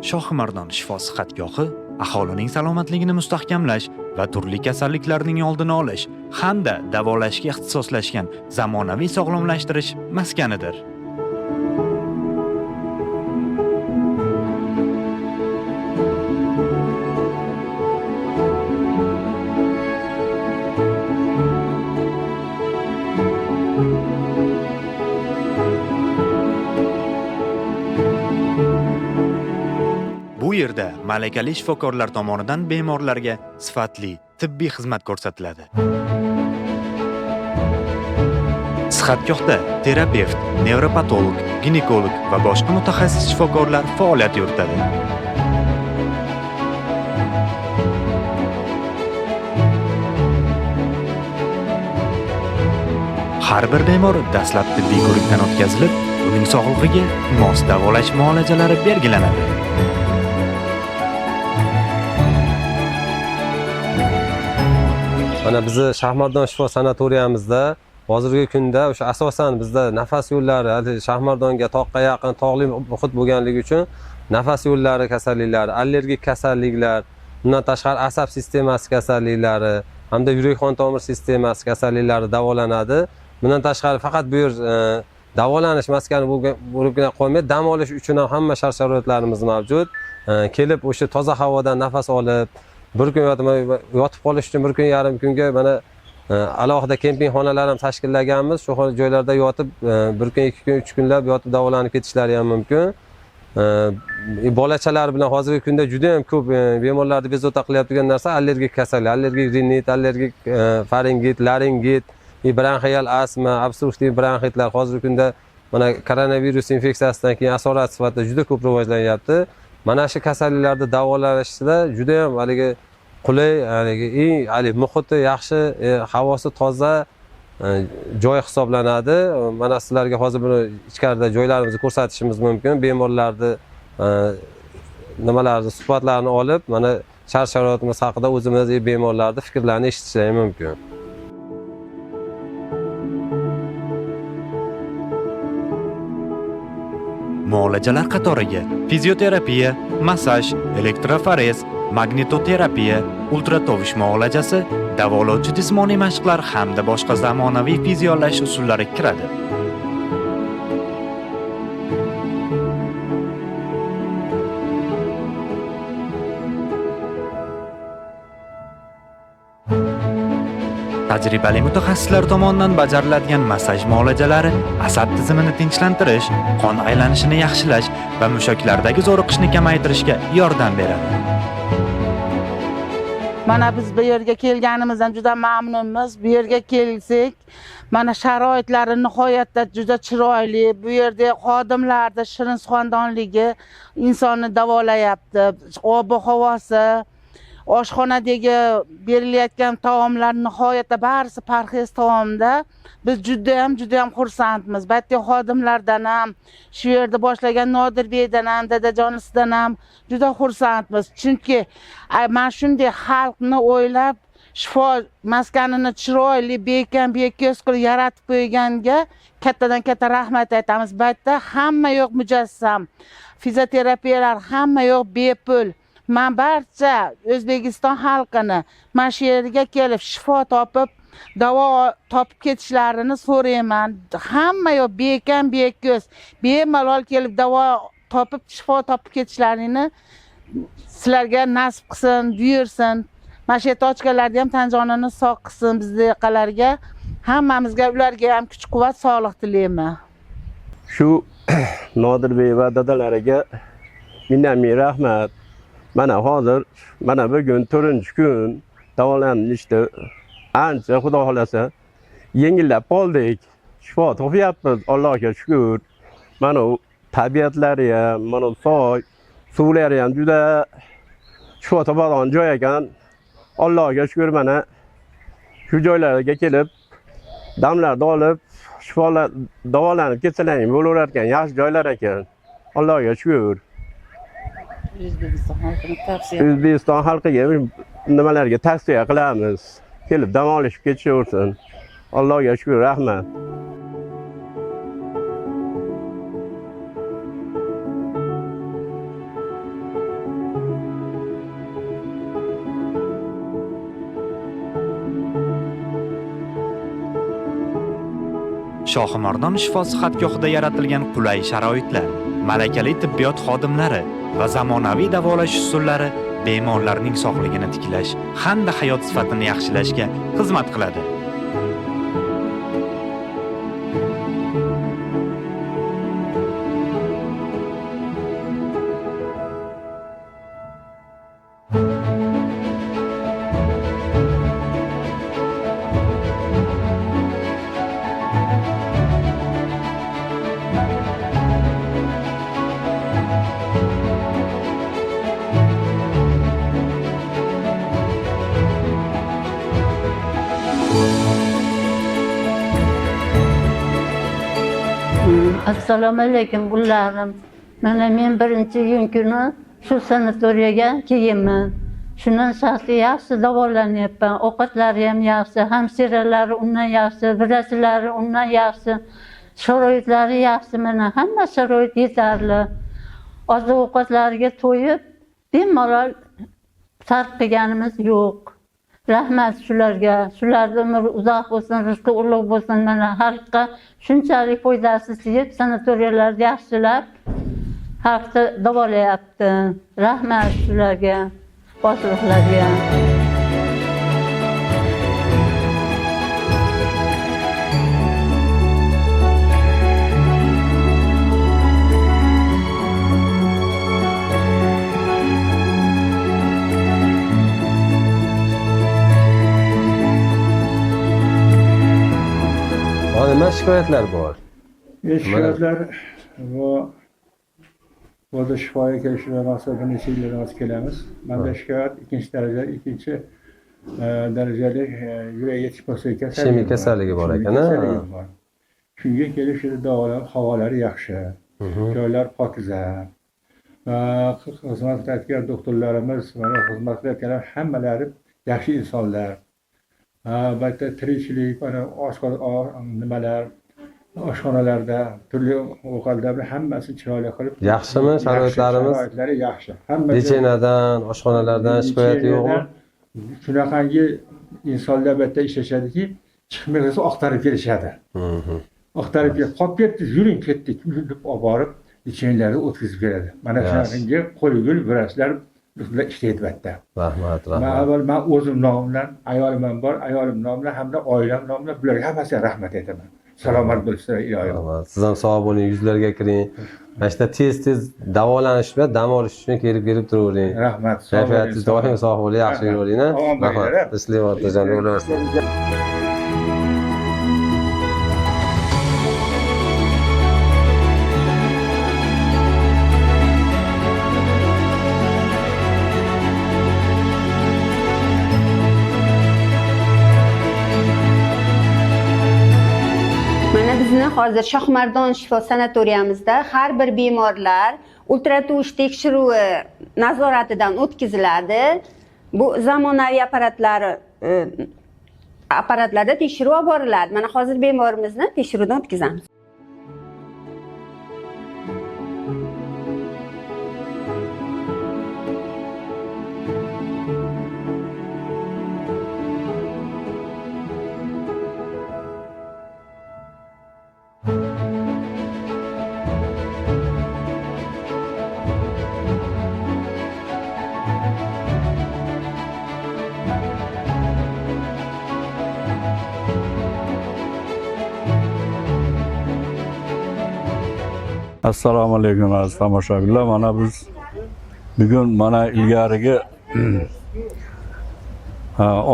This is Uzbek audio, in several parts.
Shohimardon shifo sihatgohi aholining salomatligini mustahkamlash va turli kasalliklarning oldini olish hamda davolashga ixtisoslashgan zamonaviy sog'lomlashtirish maskanidir. Bu yerda malakali shifokorlar tomonidan bemorlarga sifatli tibbiy xizmat ko'rsatiladi. Sihatgohda terapevt, nevropatolog, ginekolog va boshqa mutaxassis shifokorlar faoliyat yuritadi. Har bir bemor dastlab tibbiy ko'rikdan o'tkazilib, uning sog'lig'iga mos davolash muolajalari belgilanadi. Mana bizni Shohimardon shifo sanatoriyamizda hozirgi kunda o'sha asosan bizda nafas yo'llari, hali Shohimardonga toqqa yaqin tog'li muhit bo'lganligi uchun nafas yo'llari kasalliklari, allergik kasalliklar, bundan tashqari asab sistemasi kasalliklari hamda yurak qon tomir sistemasi kasalliklari davolanadi. Bundan tashqari faqat bu yer davolanish maskani bo'libgina qolmaydi, dam olish uchun ham hamma shart-sharoitlarimiz mavjud. Kelib o'sha toza havodan nafas olib, bir kun yotib qolish uchun bir kun yarim kunga mana alohida kemping xonalar ham tashkillaganmiz. Shu joylarda yotib bir kun, 2 kun, 3 kunlab yotib davolanib ketishlari ham mumkin. Bolachalar bilan hozirgi kunda juda ham ko'p bemorlarni bezovta qilayotgan narsa allergik kasallik, allergik rinit, allergik faringit, laringit, bronxial astma, obstruktiv bronxitlar hozirgi kunda mana koronavirus infeksiyasidan keyin asorat sifatida juda ko'p rivojlanyapti. Mana shu kasalliklarni davolashda juda ham haligi qulay, haligi eng haligi muhiti yaxshi, havosi toza joy hisoblanadi. Mana sizlarga hozir buni ichkarida joylarimizni ko'rsatishimiz mumkin. Bemorlarni nimalarni suhbatlarini olib, mana shart-sharoitimiz haqida o'zimiz bemorlarning fikrlarini eshitishlari mumkin. Muolajalar qatoriga fizioterapiya, massaj, elektroforez, magnitoterapiya, ultratovush muolajasi, davolovchi jismoniy mashqlar hamda boshqa zamonaviy fiziolash usullari kiradi. Tajribali mutaxassislar tomonidan bajariladigan massaj muolajalari asab tizimini tinchlantirish, qon aylanishini yaxshilash va mushaklardagi zo'riqishni kamaytirishga yordam beradi. Mana biz bu yerga kelganimizdan juda mamnunmiz. Bu yerga kelsak, mana sharoitlari nihoyatda juda chiroyli. Bu yerda xodimlarning shirin suxandonligi insonni davolayapti. Ob-havosi, oshxonadagi berilayotgan taomlar nihoyatda barisi parhez taomda. Biz juda ham, juda ham xursandmiz. Batga xodimlardan ham, shu yerda boshlagan Nodirbekdan ham, dadajonisidan ham juda xursandmiz. Chunki mana shunday xalqni o'ylab shifo maskanini chiroyli, bekam, beko'z qilib yaratib qo'yganga kattadan katta rahmat aytamiz. Batda hamma yo'q mujassam, fizioterapiyalar hamma yo'q bepul. Men barcha O'zbekiston xalqini mana shu yerga kelib shifo topib, davo topib ketishlarini so'rayman. Hamma yo'q bekam, beko'z, bemalol kelib davo topib, shifo topib ketishlarini sizlarga nasib qilsin, buyursin. Mana shu yerda ochganlarni ham tan jonini sog' qilsin bizdaqalarga, hammamizga, ularga ham kuch-quvvat, sog'liq tilayman. Shu Nodirbek va dadalariga mingdan ming rahmat. Mana hozir, mana bugun 4-kun davolanishdi. Ancha Xudo xolasa yengillab qoldik. Shifo topyapmiz, Allohga shukr. Mana u tabiatlari ham, mana soy, suvlari ham juda shifo topadigan joy ekan. Allohga shukr, mana shu joylarga kelib damlarni olib, shifolar davolanib ketsalar ham bo'laverar ekan, yaxshi joylar ekan. Allohga shukr. O'zbekiston xalqini tavsiya. O'zbekiston xalqiga nimalarga tavsiya qilamiz? Kelib dam olishib ketishaversin. Allohga shukr, rahmat. Shohimardon shifo sihatgohida yaratilgan qulay sharoitlar, malakali tibbiyot xodimlari va zamonaviy davolash usullari bemorlarning sog'lig'ini tiklash hamda hayot sifatini yaxshilashga xizmat qiladi. Assalomu alaykum ullarim. Mana men 1-iyun kuni shu sanatoriyaga kelganman. Shundan shaxsiy yaxshi davolanyapman. Ovqatlari ham yaxshi, hamshiralari undan yaxshi, vrachlari undan yaxshi, sharoitlari yaxshi. Mana hamma sharoit yetarli. Oziq-ovqatlariga to'yib, bemalol sarf qilganimiz yo'q. Rahmat shularga. Shularning umri uzoq bo'lsin, rizqi ulug' bo'lsin. Mana xalqqa shunchalik foydasi tegib, sanatoriyalarni yaxshilab xalqni davolayapti. Rahmat shularga, boshliqlarga. Nima shikoyatlar bor? Shikoyatlar bu burada shifoga kelishdan maqsad bir necha yildan kelamiz. Menda shikoyat ikkinchi darajali yurak yetishmaslik kasalligi. Ishemik kasalligi bor ekan, ha? Shunga kelib shu davolanib, havolari yaxshi, joylar pokiza. Va xizmat qilayotgan doktorlarimiz, mana xizmat qilayotganlar hammalari yaxshi insonlar. Albatta tirikchilik, mana nimalar, oshxonalarda, turli ovqatlar hammasi chiroyli qilib. Yaxshimi sharoitlarimiz? Sharoitlari yaxshi. Hamma Lechenadan, oshxonalardan shikoyat yo'qmi? Shunaqangi insonlar bu yerda ishlashadiki, chiqmay qolsa oqtarib kelishadi. Oqtarib kelib, qolib ketdi, yuring ketdik deb olib borib, lechenalarni o'tkazib beradi. Mana shunaqangi qo'li gul vrachlar bizlar ishlaydi bu yerda. Rahmat, rahmat. Avval men o'zim nomimdan, ayolim ham bor, ayolim nomidan hamda oilam nomidan bularga hammasiga rahmat aytaman. Salomat bo'lsinlar iloyim. Rahmat. Siz ham sog' bo'ling, yuzlarga kiring. Mana shu tez-tez davolanish va dam olish uchun kelib turavering. Rahmat. Kayfiyatingiz doim sog' bo'ling, yaxshi yuravering. Rahmat. Tinchlik xotirjam bo'laversin. Hozir Shohimardon shifo sanatoriyamizda har bir bemorlar ultratuvish tekshiruvi nazoratidan o'tkaziladi. Bu zamonaviy apparatlarda tekshiruv olib boriladi. Mana hozir bemorimizni tekshiruvdan o'tkazamiz. Assalomu alaykum aziz tomoshabinlar. Mana biz bugun mana ilgarigi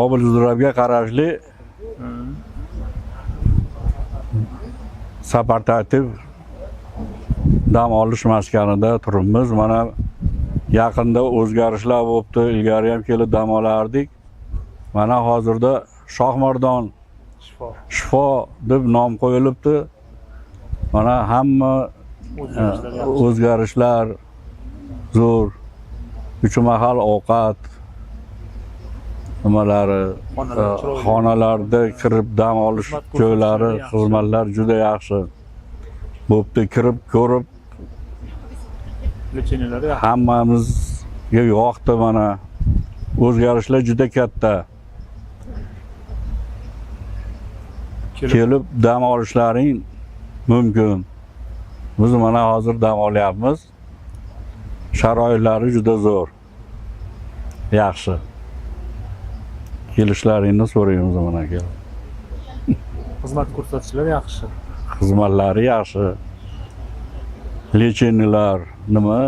Obil Zurabga qarashli Sapartatib dam olish maskanida turibmiz. Mana yaqinda o'zgarishlar bo'libdi. Ilgari ham kelib dam olardik. Mana hozirda Shohimardon shifo deb nom qo'yilibdi. Mana hamma o'zgarishlar zo'r. 3 mahal ovqat nimalari, xonalarda kirib dam olish joylari, xizmatlar juda yaxshi bo'pti. Kirib ko'rib hammamizga yoqdi. Mana o'zgarishlar juda katta. Kelib dam olishlaring mumkin. Biz mana hozir dam olyapmiz. Sharoitlari juda zo'r. Yaxshi. Kelishlaringni so'raymiz mana kelib. Xizmat ko'rsatishlar yaxshi. Xizmatlari yaxshi. Лечения lar nima?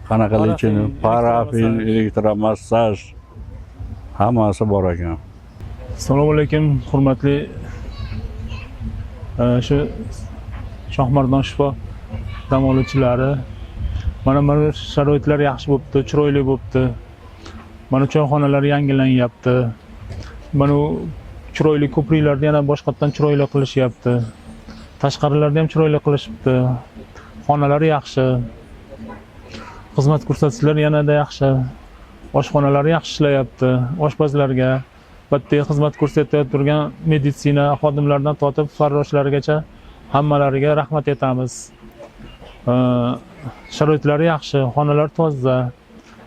Qanaqa Parafin, лечение? Parafin, elektromassaj hammasi bor ekan. Assalomu alaykum, hurmatli shu Shohimardon shifo dam oluvchilari. Mana sharoitlar yaxshi bo'libdi, chiroyli bo'libdi. Mana choyxonalar yangilanyapti. Mana u chiroyli ko'priklarni yana boshqatdan chiroyli qilishyapti. Tashqarilarni ham chiroyli qilishibdi. Xonalar yaxshi. Xizmat ko'rsatishlar yanada yaxshi. Oshxonalar yaxshi ishlayapti. Oshpazlarga, bitta xizmat ko'rsatib turgan meditsina xodimlaridan tortib farroshlargacha hammalariga rahmat aytamiz. Sharoitlari yaxshi, xonalar toza.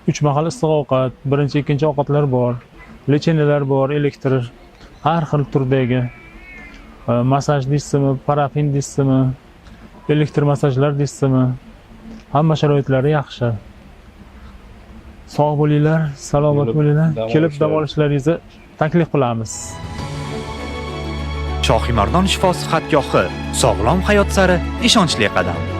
3 mahal issiq ovqat, birinchi, ikkinchi ovqatlar bor. Лечения lar bor, elektr, har xil turdagi. Massaj deysizmi, parafin deysizmi, elektr massajlar deysizmi, hamma sharoitlari yaxshi. Sog' bo'linglar, salomat bo'linglar. Kelib dam olishlaringizni taklif qilamiz. Shohimardon shifo sihatgohi, sog'lom hayot sari ishonchli qadam.